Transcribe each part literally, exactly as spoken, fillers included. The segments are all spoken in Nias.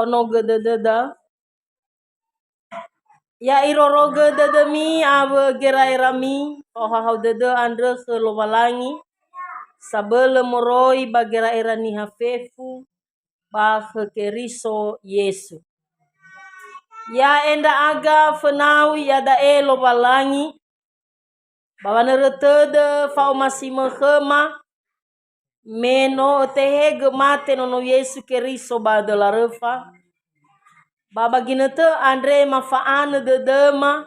Nogö dödöda. Ya irorogö dödömi awö gera'erami, fa'ohahau dödö andrö khö Lowalangi, sabölö moroi ba gera'era niha fefu ba khö Keriso Yesu. Ya'e ndra'aga fönau iada'e Lowalangi, ba wanörö tödö fa'omasimö khöma, me no ötehegö mate Nono Yesu Keriso ba döla röfa, ba ba ginötö andre mafa'anö dödöma,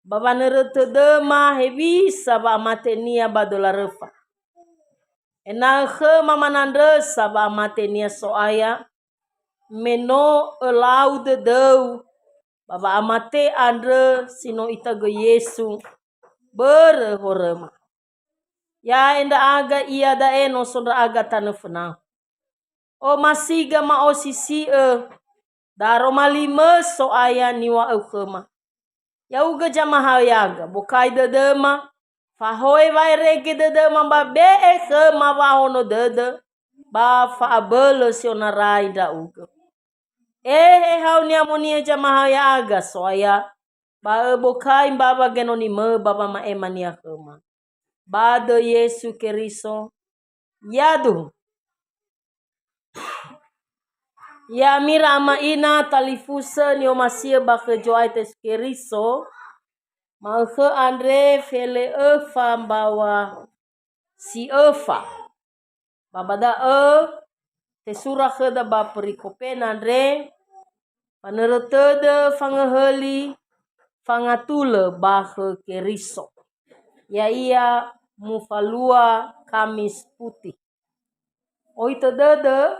ba wanörö tödöma hewisa wa'amate-Nia ba döla röfa. Ena'ö khöma manandrösa wa'amate-Nia So'aya, me no ölau dödöu ba wa'amate andrö si no Itagö Yesu börö horöma. Ya'e ndra'aga iada'e no so ndra'aga tanö fönau. Omasiga ma'osisi'ö, daroma limö So'aya niŵa'öu khöma. Ya'ugö zamahaö ya'aga, bokai dödöma, fahoe wa'erege dödöma ba be'e khöma wa'ahono dödö, ba fa'abölö sionarai ndra'ugö. Ehe hao ni'amoni'ö zamahaö ya'aga So'aya, ba öbokai mbawa genonimö ba wama'ema-Nia khöma. Ba döi Yesu Keriso, yaduhu. Ya'ami ira ama ina talifusö ni'omasi'ö ba khö Zo'aya Yesu Keriso, ma'ökhö andre fele'öfa mbawa si öfa. Ba ba da'ö tesura khöda ba perikopena andre, wanörö tödö fangöhöli fangatulö ba khö Keriso, ya'ia mufalua Kamis Putih. Oitö dödö,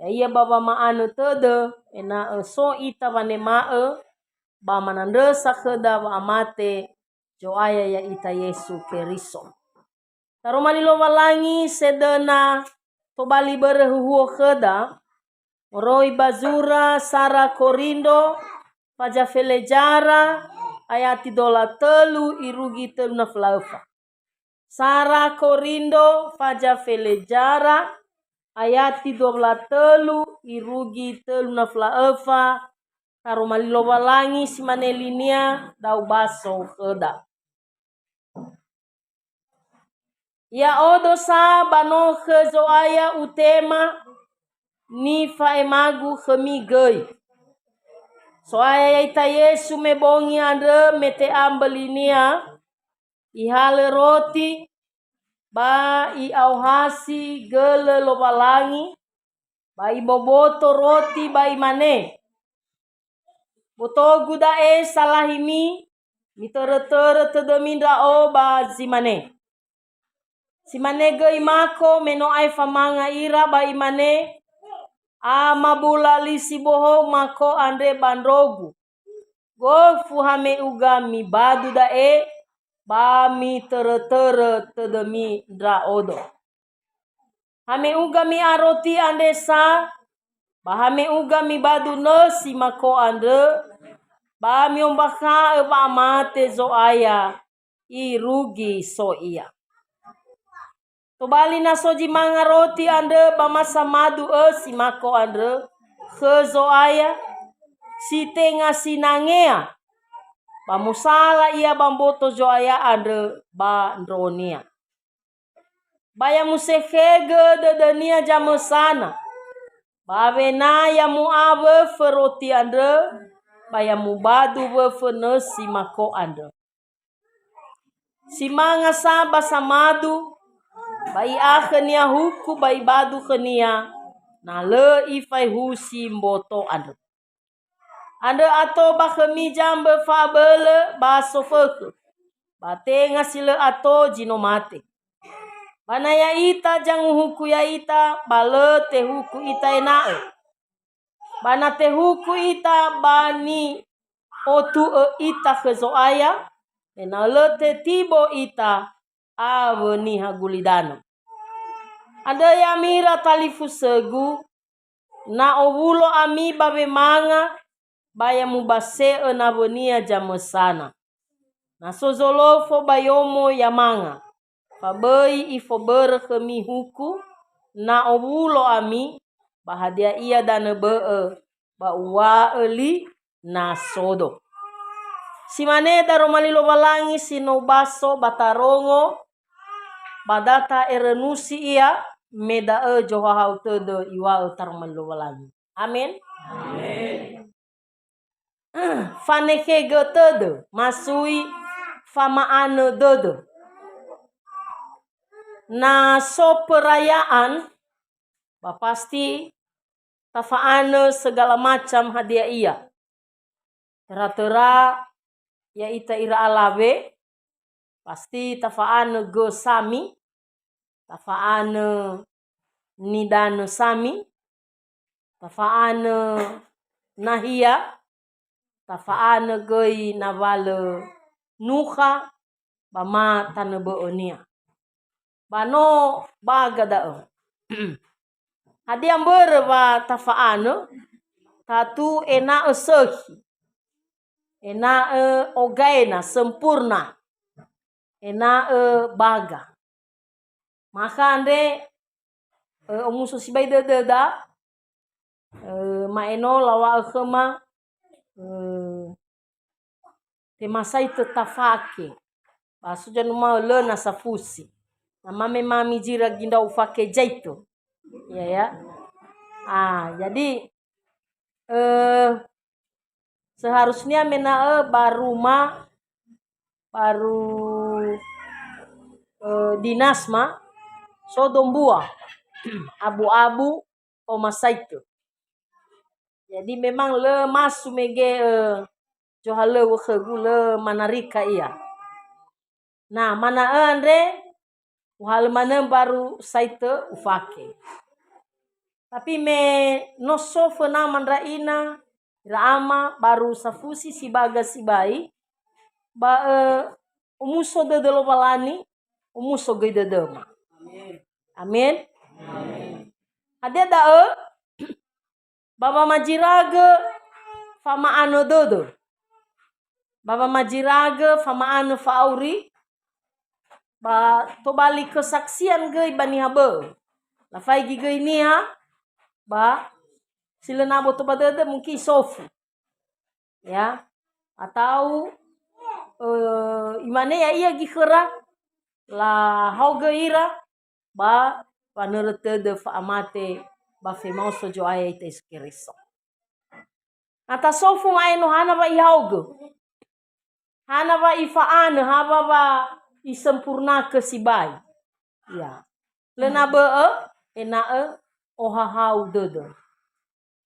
ya'ia ba wama'anö tödö, ena'ö so ita wanema'ö ba manandrösa khöda wa'amate Zo'aya ya'ita Yesu Keriso. Taroma li Lowalangi sedöna tobali börö huhuo khöda, moroi ba zura Sara Korindo, faza felezara, ayati dua wulu a tölu irugi tölu wulu a fila öfa. Sara Korindo, faza felezara, ayati dua wulu a tölu irugi tölu wulu a fila öfa, taroma li Lowalangi si mane linia da'u baso khöda. Ya'odo sa ba no khö Zo'aya utema nifa'emagu khömi göi. So'aya ya'ita Yesu me bongi andrö me te'a mbölinia, ihalö roti, ba i'aohasi gölö Lowalangi, ba iboboto roti ba imane, "Botogu da'e salahimi, mitörö-törö tödömi ndra'o ba zi mane." Si mane göi mako me no aefa manga ira ba imane, "Amabula li si bohou mako andre ba ndrogu. Gofu hame'uga mibadu da'e, ba mitörö-törö tödömi ndra'odo. Hame'uga mi'a roti andre sa, ba hame'uga mibadu nösi mako andrö, ba mi'ombakha'ö wa'amate Zo'aya, irugi so ia." Tobali na so zi manga roti andrö ba ma samadu ösi mako andrö khö Zo'aya, si tenga sinangea, ba mosala ia ba mboto Zo'aya andrö ba ndronia. Ba ya musekhegö dödönia zamösana, ba awena ya mu'a wöfö roti andrö, ba ya mubadu wöfö nösi mako andrö. Si manga sa ba samadu, ba i'a khönia huku ba ibadu khönia, na lö ifaehusi mboto andrö. Andrö ato ba khömi zambö fa'abölö ba sofökhö, ba tenga si lö ato zi no mate. Ba na ya'ita zanguhuku ya'ita, ba lö tehuku ita ena'ö. Ba na tehuku ita ba ni'otu'ö ita khö Zo'aya, ena'ö lö tetibo ita awö niha gulidanö. Andrö ya'ami ira talifusögu, na owulo ami ba wemanga, ba ya mubase'ö nawönia zamösana. Na so zolofo ba yomo ya manga, fa böi ifobörö khömi huku, na owulo ami, ba hadia ia danö bö'ö, ba uŵa'ö li nasodo. Si mane daroma li Lowalangi si no ubaso ba tarongo, ba da ta'erenusi ia, me da'ö zohahau tödö iŵa'ö taroma li Lowalangi. Amen. Amen. Fanekhegö tödö, masui fama'anö dödö. Na so perayaan, ba pasti tafa'anö segala macam hadia ia. Töra-töra ya'ita ira alawe, pasti tafa'anö gö sami, tafa'anö nidanö sami, tafa'anö nahia, tafa'anö göi nawalö nukha, ba ma tanö bö'önia. Ba no baga da'ö. Hadia mbörö wa tafa'anö? Tatu ena'ö sökhi, ena'ö ogaena, sempurna, ena'ö baga. Makha andre, ö, omuso sibai dödöda, ö, ma'eno lawa'ö khöma, ö, tema saitö tafake. Ba so zanuma'ö lö na safusi. Na mame mami zira gindrau fake zaitö. Ya, ya. Ah, jadi, eh, seharusnya mena'ö baru ma, baru, eh, dinas ma, so dombua, abu-abu, oma saitö. Jadi memang lö masu mege, eh, zohalöŵö khögu, lö manarika ia. Nah, mana'ö andre, uhalö manö baru saitö ufake. Tapi me no so föna ma ndra ina, ira ama, baru safusi sibaga sibai, ba, eh, omuso dödö Lowalangi, omuso göi dödöma. Amin. Amin. Hadia da'ö? Ba wamaziragö fama'anö dödö. Ba wamaziragö fama'anö fa'auri, ba tobali kesaksian göi ba niha bö'ö. Lafaigi göi niha, ba si lö na aboto ba dödö mungkin isofu. Ya, atau, eh, imane ya'ia gi khöra, lahaogö ira, ba wanörö tödö fa'amate ba femaoso Zo'aya ya'ita Yesu Keriso. Na tasofu ma'eno, hana wa ihaogö? Hana wa ifa'anö, hana wa isempurnakö sibai? Ya. Lö na bö'ö, ena'ö ohahau dödö.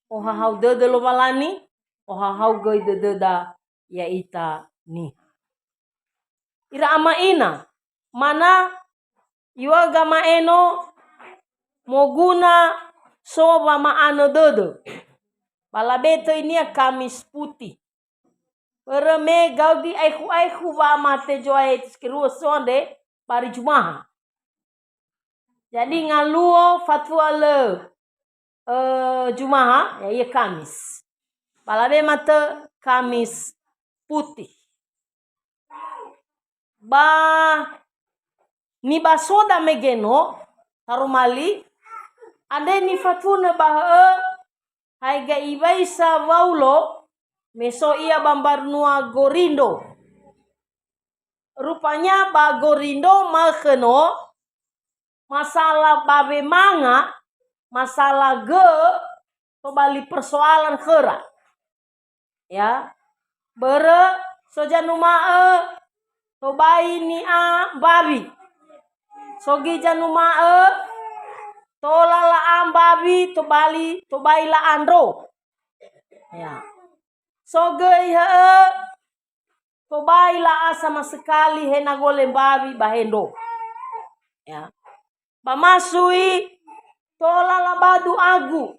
Ohahau dödö Lowalangi, ohahau göi dödöda ya'ita niha. Ira ama ina, mana iŵa'ö gama'eno moguna so wama'anö dödö. Ba labe töinia Kamis Putih. Börö me gaudi aekhu-aekhu wa'amate Zo'aya Yesu Keriso andre ba hari Jumaha. Jadi ngaluo fatua lö, eh, Jumaha, ya'ia Kamis. Ba labe ma tö Kamis Putih. Ba nibasoda mege no, taroma li, andre nifatunö ba hö'ö, haega iŵaisa Waulo, me so ia ba mbanua Gorindro. Rupanya ba Gorindro makhö no, masala ba wemanga, masala gö, tobali persoalan khöra. Ya, börö so zanuma'ö tobai ni'a mbawi. So göi zanuma'ö tola la'a mbawi, tobali, tobai la'a ndro. Ya. So göi hö'ö tobai la'a sama sekali he na gole mbawi ba he ndro. Ya. Ba masui tola labadu agu.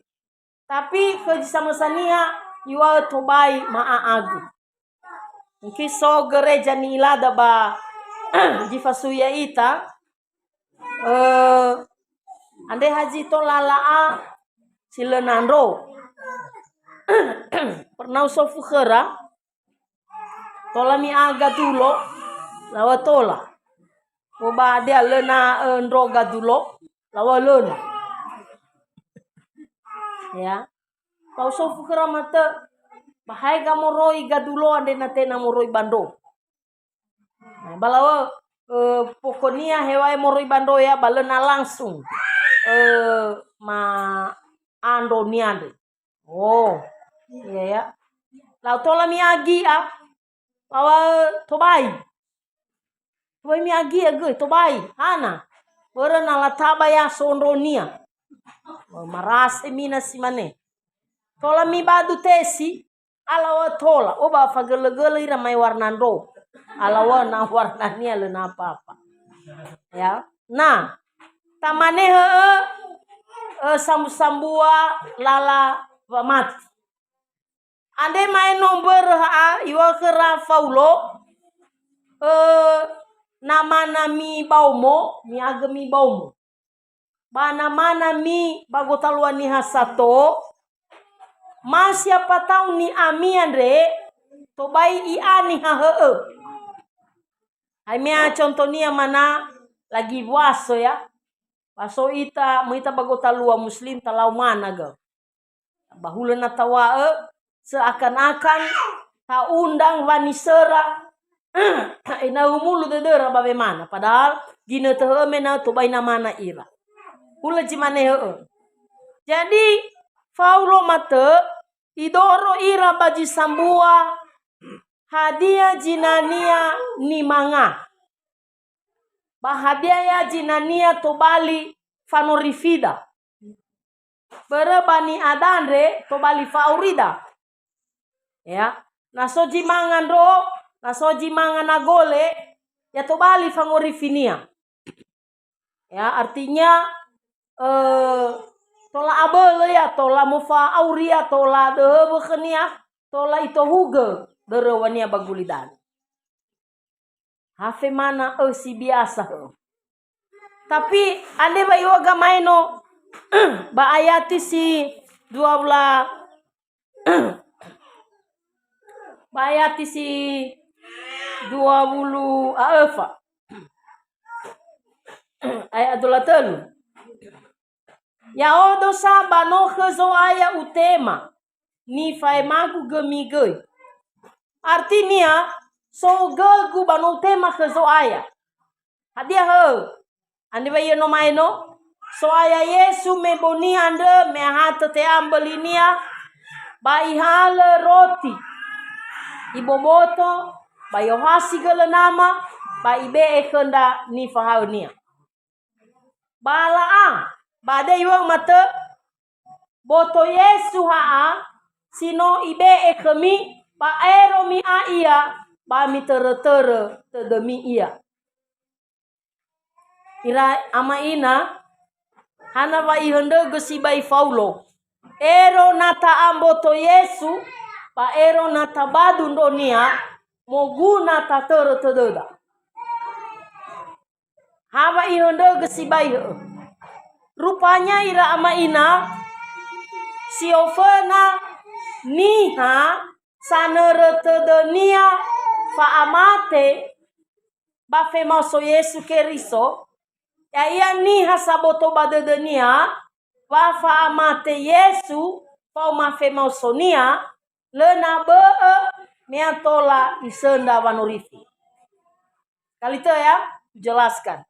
Tapi khö zi samösa niha iŵa'ö tobai ma'a agu. Mungkin so gereja ni'ilada ba zi fasui ya'ita, eh, andre hazi tola la'a si lö na ndro. Pernah usofu khöra, tola mi'a gadulo, laŵa'ö tola. Mo ba hadia lö na, eh, ndro gadulo, laŵa'ö lö na. Ya. Fa'usofu khöra matö, ba hae ga moroi gadulo andre na tenga moroi ba ndro. Nah, ba lawö, eh, pokoknya heŵa'ae moroi ba ndro ya, ba lö na langsung, eh, ma andro niandre. Oh, iya ya. Lau tola mi'agi a, bawa tobai. Tobai mi'agi a göi, tobai. Hana. Börö na lataba ya sondronia. Oh, marase mina si mane. Tola mibadu tesi, alaŵa tola. Oh, ba fagölö-gölö ira mai warna ndro. Alaŵa na warnania lö na apa-apa. Ya. Nah, tamane hö'ö, eh, sambu-sambua lala wamati. Andre ma'eno mbörö ha'a, iŵa'ö khöra Faulo, eh, na mana mibaomo, mi'agö mibaomo. Ba na mana mi ba gotalua niha sato, ma siapa tau ni'ami andre, tobai i'a niha hö'ö. Haimea contonia mana lagi puasa ya. Ba so ita, möi ita ba gotalua muslim, talau mana gö. Ba hulö na tawa'ö, seakan-akan ta'undang wanisöra, ena'ö humulu dödöra ba wemana. Padahal ginötö hö'ö me ena'ö tobai namana ira. Hulö zi mane hö'ö. Jadi, Faulo matö, idoro ira ba zi sambua hadia zinania nimanga. Ba hadia ya zinania tobali fanorifida. Börö ba ni'ada andre tobali fa'aurida. Ya, na so zi manga ndro, na so zi manga nagole, ya tobali fangorifinia. Ya, artinya, eh, tola abölö ya, tola mofa'auria, tola döhö wökhönia, tola itohugö döröwania ba gulidanö. Ha femana, eh, si biasa, eh. Tapi andre wa iŵa'ö gamaeno ba ayati si dua belas, ba ayati si dua puluh a öfa. Ayat dua puluh telu. Ya'odo sa ba no khö Zo'aya utema, nifaemagu gömi göi. Artinia, so gögu ba no utema khö Zo'aya. Hadia hö'ö? Andre wa ia no maeno, So'aya Yesu meboni andrö, me ahatö te'a mbölinia, ba ihalö roti, iboboto, ba i'ohasi gölö Nama, ba ibe'e khö ndra nifahaönia. Ba la'a, ba da'e iŵa'ö matö, boto Yesu ha'a si no ibe'e khömi, ba ero mi'a Ia, ba mitörö-törö tödömi Ia. Ira ama ina, hana wa ihöndrögö sibai Faulo? Ero na ta'amboto Yesu, ba ero na tabadu ndronia, moguna tatörö tödöda. Ha wa ihöndrögö sibai hö'ö? Rupanya ira ama ina, si oföna niha sanörö tödönia fa'amate ba femaoso Yesu Keriso, ya'ia niha saboto ba dödönia wa fa'amate Yesu faoma femaosonia, lö na bö'ö me atola isöndra wanorifi. Kali tö ya, ujelaskan.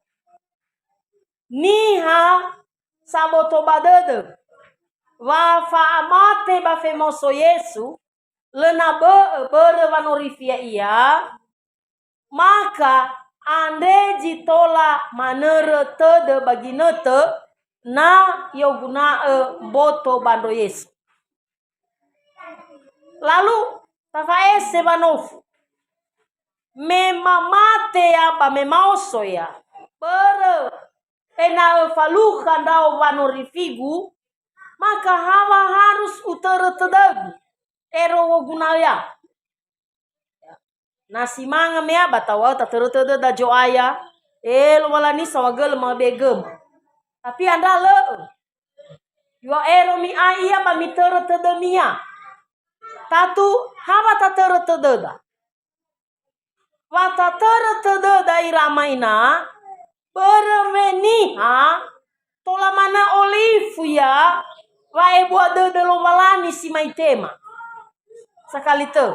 Niha saboto ba dödö wa fa'amate ba femaoso Yesu, lö na bö'ö börö wanorifi ya'ia, maka andre zi tola manörö tödö ba ginötö na i'oguna'ö mboto ba ndro Yesu. Lalu, tafa'ese wanofu. Me mamate ya ba me maoso ya, börö ena'ö falukha ndra'o wanorifigu, maka ha wa harus utörö tödögu, ero woguna'ö ya. Na si manga mea ba tawa'ö tatörö tödöda Zo'aya, e Lowalangi saohagölö ma'öbegöma. Tapi andra lö'ö. Yua ero mi'a Ia ba mitörö tödömi Ia. Tatu, ha wa tatörö tödöda? Wa tatörö tödöda ira ama ina, börö me niha tola mana olifu ia, wa'ebua dödö Lowalangi si maitema. Sakali tö.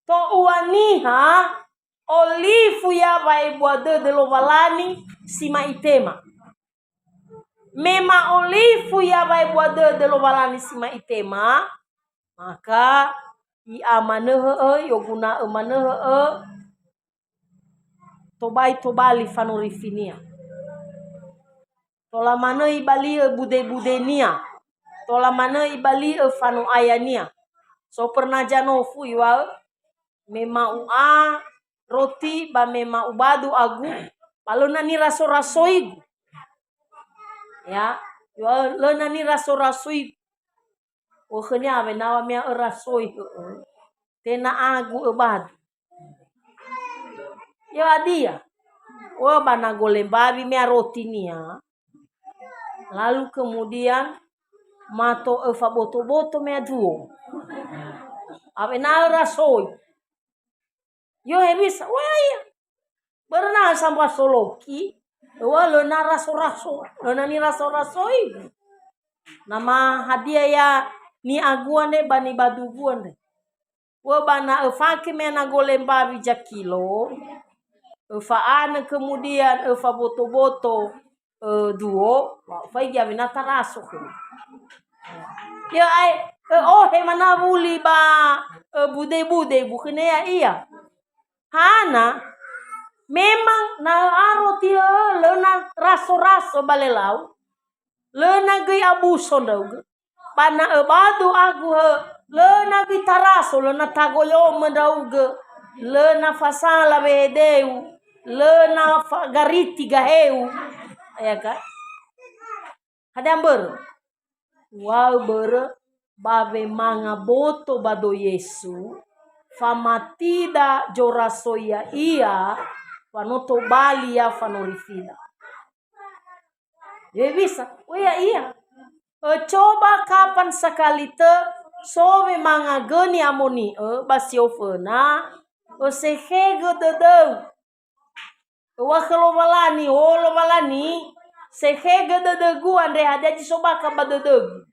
To'ua niha olifu ia wa'ebua dödö Lowalangi si ma'itema. Me ma'olifu ia wa'ebua dödö Lowalangi si ma'itema, maka i'a manö hö'ö, i'oguna'ö manö hö'ö, tobai tobali fanorifinia. Tola manö ibali'ö bude-budenia. Tola manö ibali'ö fano'ayania. So pernah zanofu iŵa'ö, me ma u'a roti ba me ma ubadu agu, ba lö na niraso-rasoigu. Ya, iŵa'ö lö na niraso-rasoigu. Okhönia awena wa mea öra soi, he'e. Tenga agu öbadu. Ya'adia. Wa ba na golembawi mea rotinia. Lalu kemudian mato öfa boto-boto mea duo. Awena öra soi. Yo hewisa, wa ia. Börö na sambua soloki, wa lö na raso-raso, lö na niraso-rasoi. Na ma hadia ya ni'agu andre ba nibadugua andre. Wa ba na öfake mea na golembawi zakilo, öfa'anö kemudian öfa boto-boto, ö, duo, wa faigi awena taraso khönia. Ya, ai, ö, ohe mana wuli ba, ö, bude-bude bukhönia ia. Hana, memang na aro ti, ö, lö na raso-raso ba lelau, lö na göi abuso ndraugö. Ba na öbadu agu hö, lö na göi taraso, lö na tagoyomö ndraugö, lö na fasala wehedeu, lö na fagariti gaheu. Ya ka? Hadia mbörö? Uŵa'ö börö ba wemanga boto ba do Yesu, famatida zorasoi ya'ia, wa no tobali ya fanorifida. Hewisa, oh ya'ia. Ö, coba kapan sakali tö so wemanga gö ni'amoni'ö ba si oföna, ösekhegö dödöu. Öŵa'ö khö Lowalangi, "O Lowalangi, sekhegö dödögu andre hadia zi sobaka ba dödögu."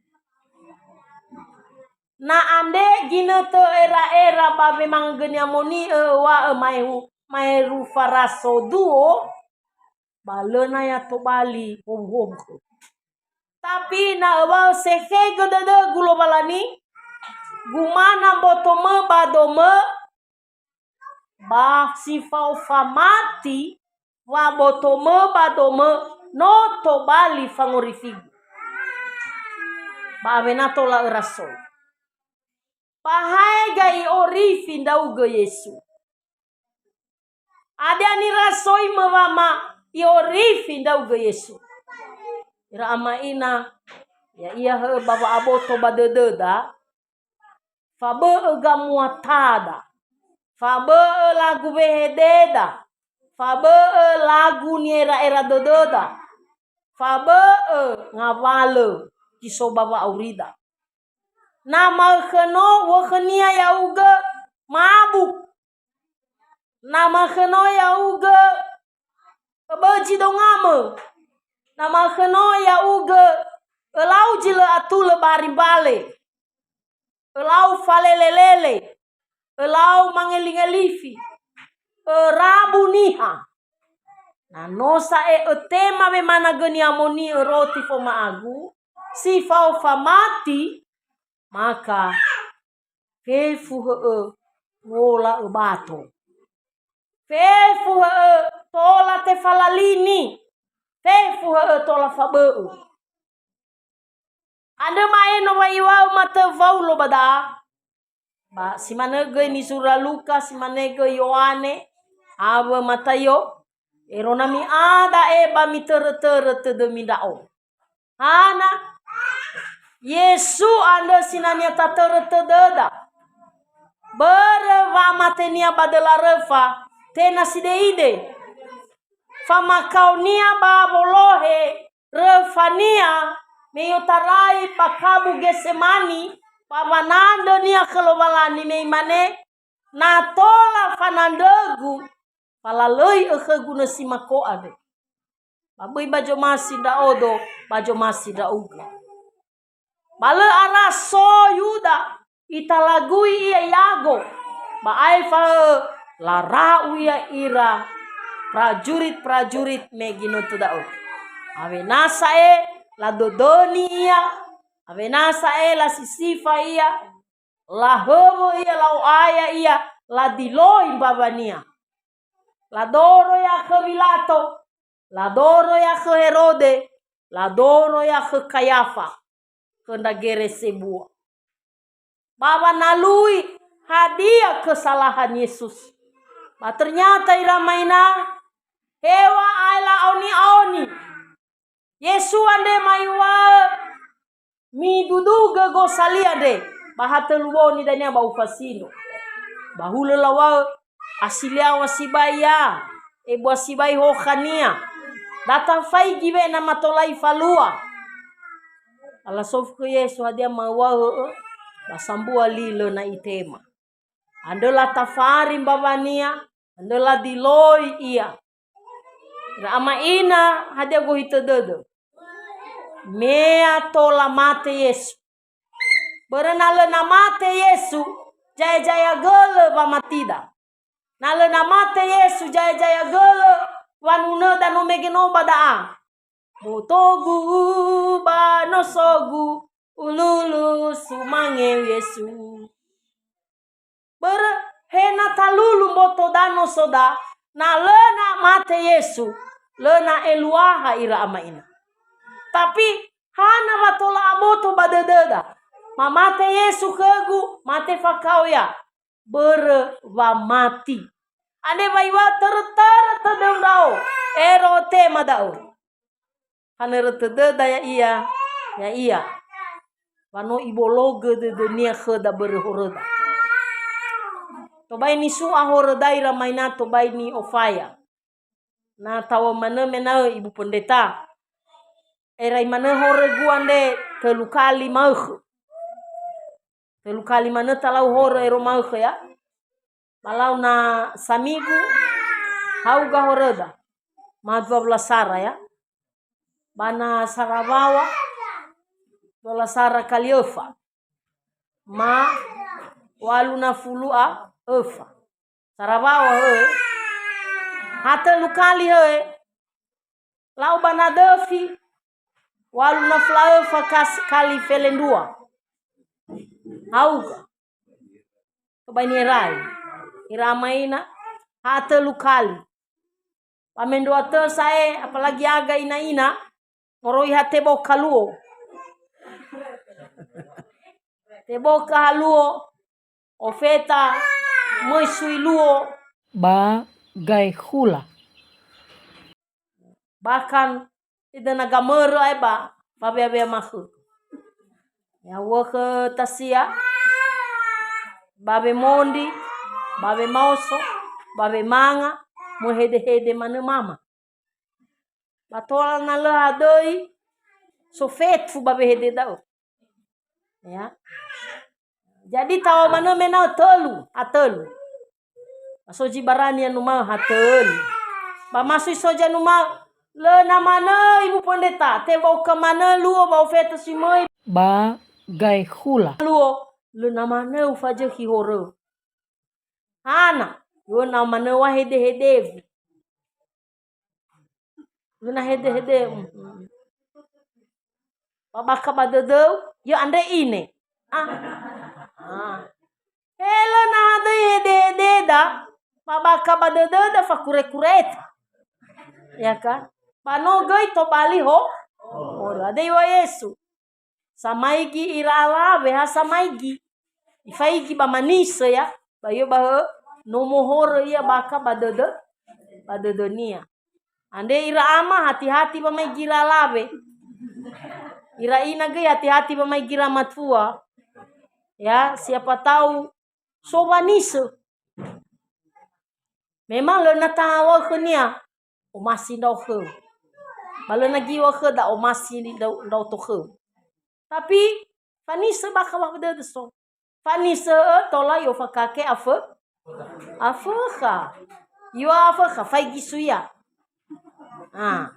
Na andre ginötö era-era ba wemanga gö ni'amoni'ö, öŵa'ö maheru-, maheru faraso duo, ba lö na ya tobali howuhowu khöu. Tapi na öŵa'ö sekhegö dödögu Lowalangi, gumana mbotomö ba domö, ba si fao famati, wa mbotomö ba domö no tobali fangorifigu. Ba awena tola öra soi. Ba hae ga i'orifi ndra'ugö Yesu. Hadia nirasoimö wama i'orifi ndra'ugö Yesu. Ira ama ina, ya'ia hö ba wa'aboto ba dödöda, fabö'ö gamuatada, fabö'ö lagu wehededa, fabö'ö lagu ni'era-era dödöda, fabö'ö ngawalö zi so ba wa'aurida. Na ma'ökhö no u'ökhönia ya'ugö mabuk. Na ma'ökhö no ya'ugö öbözi dongamö. Na ma'ökhö no ya'ugö ölau zi lö atulö ba hari mbale. Ölau falelelele. Ölau mangeli-ngelifi. Örabu niha. Na no sa'e ötema wemana gö ni'amoni'ö roti foma'agu, si fao famati, maka fefu hö'ö tola öbato. Fefu hö'ö tola tefalalini. Fefu hö'ö tola fabö'ö. Andrö ma'eno wa iŵa'ö matö Waulo ba da'a. Ba si manö göi nisura Luka, si mane göi Yohane, awö Mataio, erona mi'a da'e ba mitörö-törö tödömi ndra'o. Hana? Yesu andrö sinania tatörö tödöda. Börö wamatenia ba döla röfa, tenga sideide. Famakaonia ba wolohe, röfania, me i'otarai ba kabu Getsemani, ba wanandrönia khö Lowalangi me imane, "Na tola fanandrögu, falalöi'ö khögu nösi mako andre. Ba böi ba zomasi ndra'odo, ba zomasi ndra'ugö." Ba lö ara so Yuda, italagui ia Yago. Ba aefa lara'u ia ira prajurit-prajurit me ginötö da'ö. Awena sa'ae ladödöni ia, awena sa'ae lasisifa ia, lahöwö ia, la'o'aya ia, ladiloi mbawania. Ladoro ia khö Wilato, ladoro ia khö Herode, ladoro ia khö Kayafa, khö ndra gere sebua. Ba wanalui hadia kesalahan Yesus. Ba ternyata ira ama ina, heŵa'ae la'aoni-aoni. Yesu andre ma'uŵa'ö, "Midudugö gosalia andre, ba ha tölu woni dania ba ufasindro." Ba hulö lawa'ö, "Asiliawa sibai ia, ebua sibai hokhania. Da tafaigi wena matolai falua." Ba lasofu khö Yesu, "Hadia ma'uŵa'ö, hö'ö?" Ba sambua li lö na itema. Andrö latafari mbawania, andrö ladiloi ia. Ira ama ina, hadia gohitö dödö? Me tola mate Yesu. Börö na lö na mate Yesu, za'eza'agölö wamatida. Na lö na mate Yesu, za'eza'agölö wanunöda no mege no ba da'a. Botogu ba nosogu, ululu sumange Yesu. Börö he na talulu mbotoda nosoda, na lö na mate Yesu, lö na eluaha ira ama ina. Tapi hana wa tola aboto ba dödöda, mamate Yesu khögu, mate fakao ia, börö wamati. Andre wa iŵa'ö törö-törö tödö ndra'o, ero tema da'ö. Hanörö tödöda ya'ia, ya'ia. Wa no ibologö dödönia khöda börö horöda. Tobai nisu'a horöda ira ama ina, tobai ni'ofaya. Na taŵa'ö manö mena'ö ibu pendeta. Erai manö horögu andre tölu kali ma'ökhö. Tölu kali manö talau horö ero ma'ökhö, ya. Ba lau na samigu, hauga horöda. Ma dua belas sara, ya. Ba na sarawaŵa, dua belas sara kali öfa. Ma walu na fulu a öfa. Sarawaŵa, hö'ö. Ha tölu kali, hö'ö. Lau ba na döfi, walu na fulu a öfa kas-, kali felendrua. Hauga. Tobai nierai. Ira ama ina, ha tölu kali. Ba mendrua tö sa'ae, apalagi aga ina-ina, moroi ha teboka luo. Teboka ha luo, ofeta, möi sui luo. Ba gae hula. Bahkan, idöna gamörö ae ba fawea-wea makhö. Ya'uö khö tasia, ba wemondri, ba wemaoso, ba wemanga, möi hede-hede manö mama. Ba tola na lö hadöi, so fefu ba wehede da'ö. Ya. Jadi taŵa'ö manö mena'ö tölu, ha tölu. Ba so zi barani ya numa'ö ha tölu. Ba ma sui so zi numa'ö, lö na manö ibu pendeta, teboka manö luo ba ofeta si möi. Ba gae hula. Luo, lö na manö ufazökhi horö. Hana, lö na manö wa hede-hedewu. Lö na hede-hede. Ba bakha ba dödöu, yö andre ine. Ah. Ah. He lö na hadöi hede-hededa, ba bakha ba dödöda fakure-kureta. Ya kan? Ba no göi tobali ho-, horö. Andrö iŵa'ö Yesu. Samaigi ira alawe, ha samaigi. Ifaigi ba manisö ya, ba yö ba hö'ö, no mohorö ia bakha ba dödö, ba dödönia. Andre ira ama hati-hati ba maigi ira alawe. Ira ina göi hati-hati ba maigi ira matua. Ya, siapa tahu so wanisö. Memang lö na taŵa'ö khönia, omasi ndra'o khöu. Ba lö na giŵa'ö khöda, omasi ndra'o, ndra'odo khöu. Tapi, fanisö bakha ba dödö so. Fanisö, ö, tola i'ofakake afö-, afökha. Iŵa'ö afökha, faigi sui ia. Ah.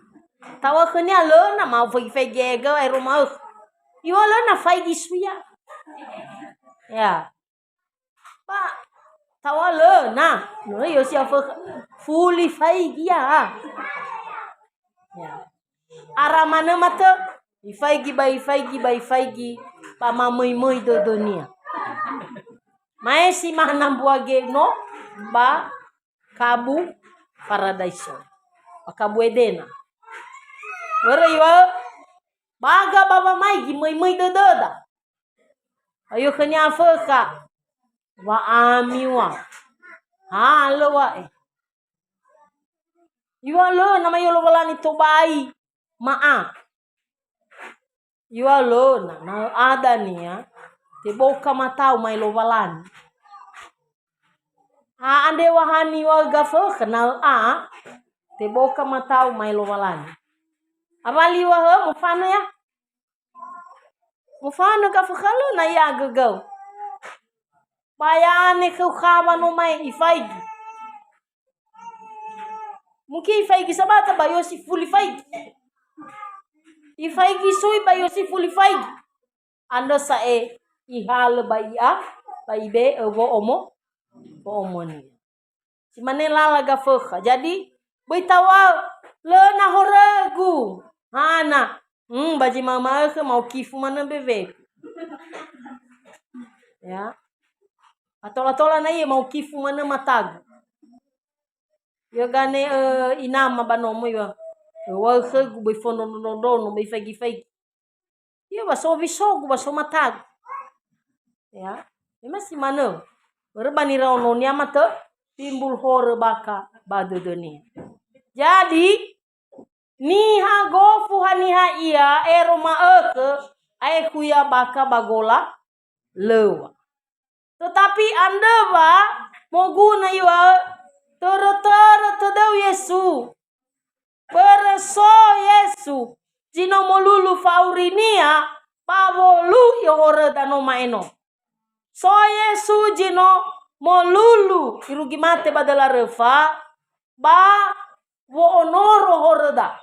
Taŵa'ö khönia lö na ma faigi-faigi ega ero ma'ökha. Iŵa'ö lö na faigi sui ia. Ya. Ba, taŵa'ö lö na. No, yo si afö fuli faigi ia. Ya. Ara manö matö, ifaigi ba ifaigi ba ifaigi, ba mamöimöi dödönia. Ma'esi ma hanambua geno ba kabu Paradaiso. Ba kabu Edena. Börö iŵa'ö, baga ba wamaigi möimöi dödöda. Ayo khönia afökha. Wa'ami ua. Ha, lö wa'e. Iŵa'ö lö na maio Lowalangi tobai ma'a. Iŵa'ö lö na, na ö'a dania, teboka matau mai Lowalangi. Ha andre wa ha niŵa'ö gafökha na ö'a, teboka matau mai Lowalangi. Awali wa hö mofanö ya. Mofanö gafökha lö na ia agögöu. Ba ya'ane khöu khawa no mae ifaigi. Mungkin ifaigi sabata ba yo si fuli faigi. Ifaigi sui ba yo si fuli faigi. Andrö sa'e ihalö ba i'a, ba ibe'e wo'omo-, wo'omonia. Si mane lala gafökha. Jadi, böi taŵa'ö, "Lö na horögu." Hana. Hmm, ba zi ma'ö-ma'ökhö, ma'ukifu manö mbewe. Ya. Atola-tola na ie ma'ukifu manö matagu. Yo gane, eh, inama ba nomo iŵa'ö. Wa'ö khögu böi fondrondrondrono, böi faigi-faigi. Ia ba so wisogu, ba so matagu. Ya, memang si manö. Börö ba niraononia matö, timbul horö bakha ba dödönia. Jadi, niha gofu haniha ia ero ma'ökhö, aekhu ia bakha ba gola löŵa. Tetapi andrö wa moguna iŵa'ö, törö-törö tödöu Yesu. Börö so Yesu zi no molulu fa'aurinia ba wolu'i horöda no ma'eno. So Yesu zi no molulu irugi mate ba döla röfa ba wo'onoro horöda.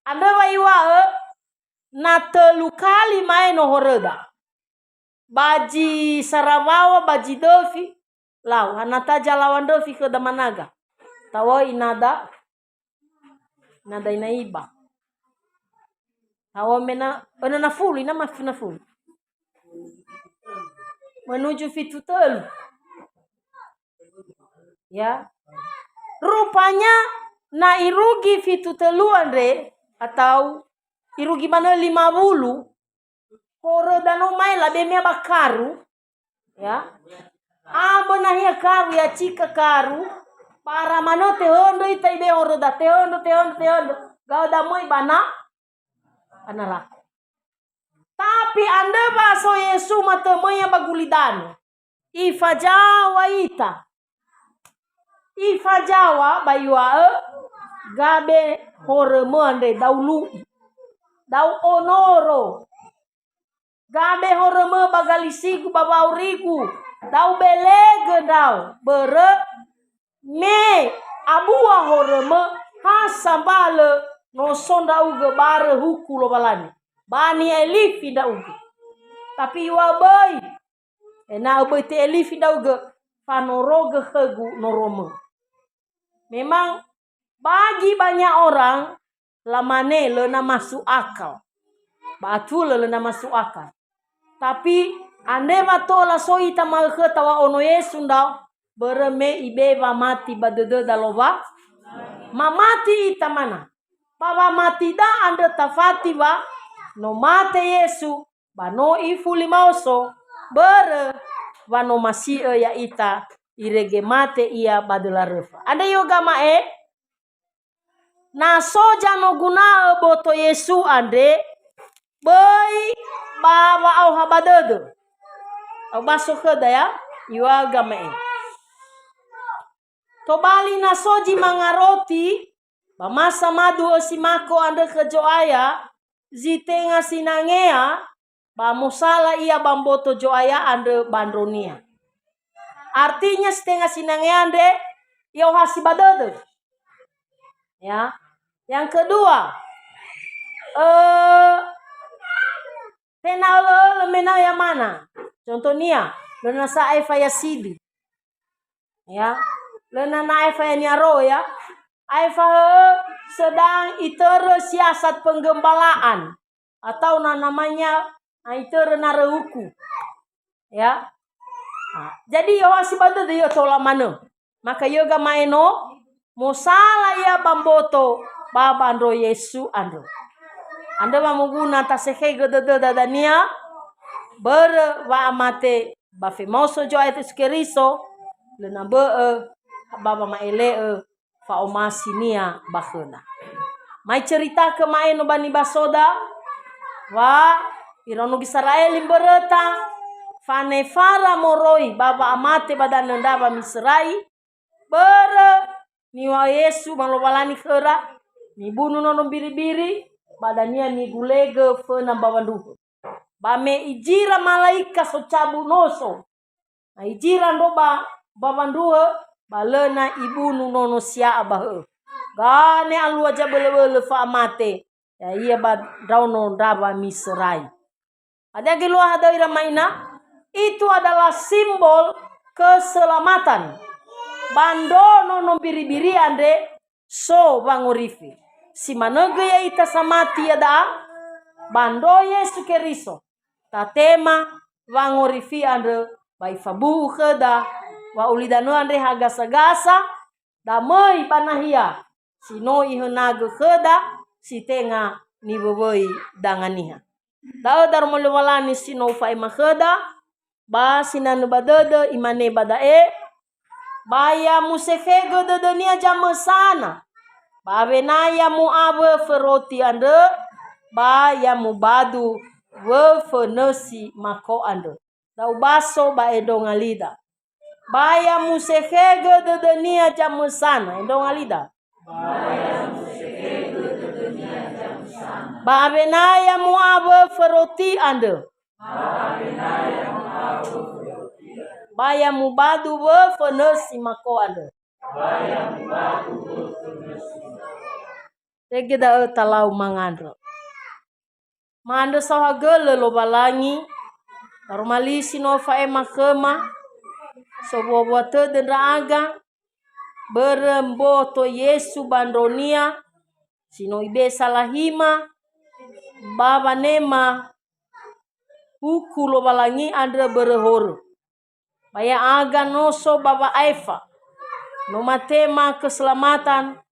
Andrö wa iŵa'ö na tölu kali ma'eno horöda. Ba zi sarawaŵa, ba zi döfi, lau, ha na ta zalaŵa ndröfi khöda managa. Taŵa'ö inada, inada inaiba. Taŵa'ö mena, önö na fulu, ina ma fulu na fulu. Menuju fitu tölu. Ya. Rupanya na irugi fitu tölu andre, atau irugi manö lima wulu, horöda no mae labemea ba karu, ya. Ambö nahia karu, ya cika karu, bara manö tehöndrö ita ibe horöda, tehöndrö, tehöndrö, tehöndrö. Gaöda möi ba na-, ba narako. Tapi andrö wa so Yesu matö möi ia ba gulidanö. Ifazaŵa ita. Ifazaŵa ba iŵa'ö, gabe horömö andre da'u lu'i, da'u onoro. Gabe horömö ba galisigu ba wa'aurigu, da'u belegö ndra'o, börö me abua horömö ha sambalö no so ndra'ugö barö huku Lowalangi, ba ni'elifi ndra'ugö. Tapi iŵa'ö böi, ena'ö böi te'elifi ndra'ugö, fanorogö khögu noromö. Memang bagi banyak orang lamane lö na masuk akal. Ba atulö lö na masuk akal. Tapi andre wa tola so ita ma'ökhö taŵa'ö ono Yesu ndra'o, börö me ibe'e wamati ba dödöda Lowa-, mamati ita mana. Ba wamatida andrö tafati wa no mate Yesu, ba no ifuli maoso, börö wa no masi'ö ya'ita irege mate Ia ba döla röfa. Andre i'oga ma'e, na so zanoguna'ö boto Yesu andre, böi ba wa'aoha ba dödö. Au baso khöda ya, i'oga ma'e. Tobali na so zi manga roti, ba ma samadu ösi mako andrö khö Zo'aya, zi tenga sinangea, ba mosala ia ba mboto Zo'aya andrö ba ndronia. Artinya si tenga sinangea andre, i'ohasi ba dödö. Ya. Yang kedua, eh, Tenga ölö-ölö mena'ö yamana. Contohnia, lö nasa aefa yasidi. Ya, lö na aefa ya niaro ya. Aefa hö'ö sedang itörö siasat penggembalaan atau na namanya, na itörö narö huku. Ya. Nah, jadi yohasi ba dödö yö tola manö. Maka yö gama'eno, mosala ia ba mboto ba ba ndro Yesu andrö. Andrö wa moguna tasekhegö dödöda dania, börö wa'amate ba femaoso Zo'aya Yesu Keriso, lö na bö'ö ba wama'ele'ö fa'omasinia ba khöda. Mai ceritakö ma'eno ba nibasoda, wa iraono Gisaraeli mböröta, fanefara moroi ba wa'amate ba danö ndra Wamisrai, börö niŵa'ö Yesu ba Lowalangi khöra, mibunu nono mbiribiri, ba dania migulegö föna mbawa ndruhö. Ba me izira malaika socabu noso, na izira ndro ba mbawa ndruhö, ba lö na ibunu nono sia'a ba hö'ö. Gane alua zabölö-bölö fa'amate, ya'ia ba ndraono ndra Wamisrai. Hadia geluaha da'ö ira ma'ina? Itu adalah simbol keselamatan. Ba ndro nono mbiribiri andre so wangorifi. Si manö göi ya'ita samati iada'a, ba ndro Yesu Keriso, tatema wangorifi andrö ba ifabu'u khöda wa ulidanö andre ha gasa-gasa, da möi ba nahia si no ihönagö khöda si tenga niwöwöi danga niha. Da'ö daroma Lowalangi si no ufa'ema khöda, ba sinanö ba dödö imane ba da'e, ba ya musekhegö dödönia zamösana, ba awena ya mu'a wöfö roti andrö, ba ya mubadu wöfö nösi mako andrö. Da ubaso ba endronga lida. Ba ya musekhegö dödönia zamösana, endronga lida. Ba awena ya mu'a wöfö roti andrö. Ba ya mubadu wöfö nösi mako andrö. Irege da'ö talau mangandrö. Ma'andrö saohagölö Lowalangi, daroma li si no fa'ema khöma, sowua-wua tödö ndra'aga, börö mboto Yesu ba ndronia, si no ibe'e salahima, ba wanema huku Lowalangi andrö börö horö. Ba ya'aga no so ba wa'aefa, no matema keselamatan,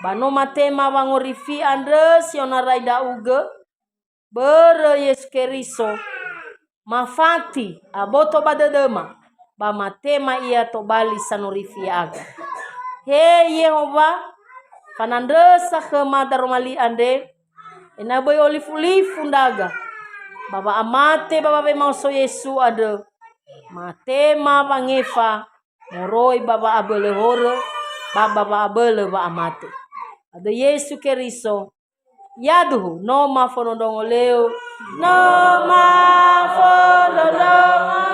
ba no matema wangorifi andrö si onarai ndra'ugö, börö Yesu Keriso, mafati aboto ba dödöma, ba matema Ia tobali sanorifi ya'aga. He Yehowa, fanandrösa khöma daroma li andre, ena'ö böi olifu-lifu ndra'aga, ba wa'amate ba wamaoso Yesu andrö, matema wangefa moroi ba wa'abölö horö, ba ba wa'abölö wa'amate. Andrö Yesu Keriso, yaduhu, no mafondrondrongo leo, no mafondrondrongo